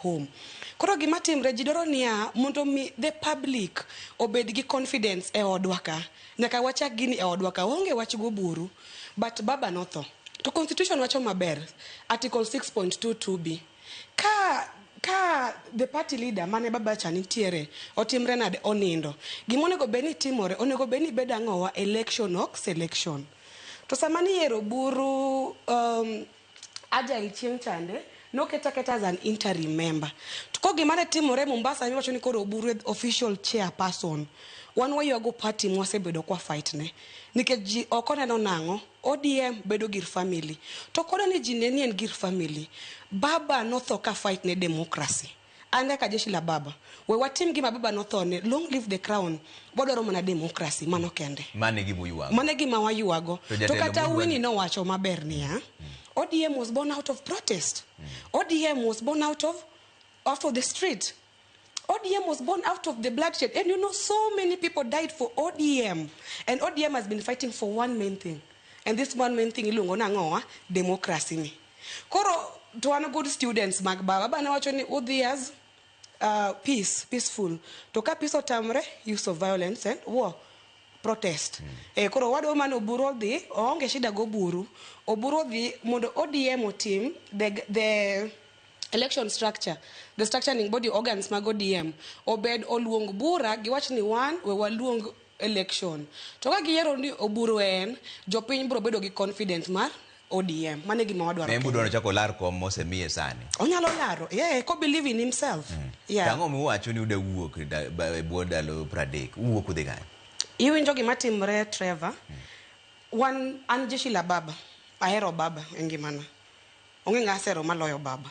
home. Koro gima timre ji dwaro niya mondo mi the public obed gi confidence e odwa ka. Nyaka wachak gini e odwa ka. Waonge wach goburu. But baba notho. To constitution wacho maber. Article 6.22b. Ka ka the party leader mane baba cha nitiere otimre nade onindo. Gima onego bed ni timore onego bed ni bedo ang'owa election ok selection. To sama niyiero Oburu Agile chieng' chande noket aketa as an interim member. To ko gima ne timore Mombasa miwacho ni koro Oburu e official chairperson. Wan waywago party mwasebedo kwa fight ne. Nikech ji ok oneno nang'o, ODM bedo gir family. To koda ni ji ne ni en gir family, baba notho ka fight ne democracy. An kaka jeshi la baba, we watim gima baba nothone, long live the crown, wadwaro mana democracy, mano kende. Mano e gima uywago. Mano e gima waywago. To To jatelo kata mudwa- Winnie nowacho maber niya, ODM was born out of protest. ODM was born out of the street. ODM was born out of the bloodshed. And so many people died for ODM. And ODM has been fighting for one main thing. And this one main thing iluongo nang'owa, democracy ni. Koro, to wan good students mag baba. Baba ne wacho ni udhi as peace, peaceful. To ka peace otamre, use of violence and war. Protest. Koro wadwa mane Oburu odhi, oonge shida go Oburu. Oburu odhi mondo ODM otim the election structure, the structuring body organs mag ODM, obed oluong bura, giwach ni wan, we waluong election. To ka giyiero ni Oburu en, jopiny biro bedo gi confidence mar ODM. Mano e gima wadwaro. Ne Kenya. budwaro chako lar kom mosemiye sani. Onyalo laro, yeah, ko believe in himself. Yeah. Tang'o miwacho ni uda wuok e bwo ndalo 30? Uwuok udhi kanye? Iwinjo gima timre Trevor. Wan an jeshi la baba. Ahero baba e ngimana. Onge ng'a asero maloyo baba.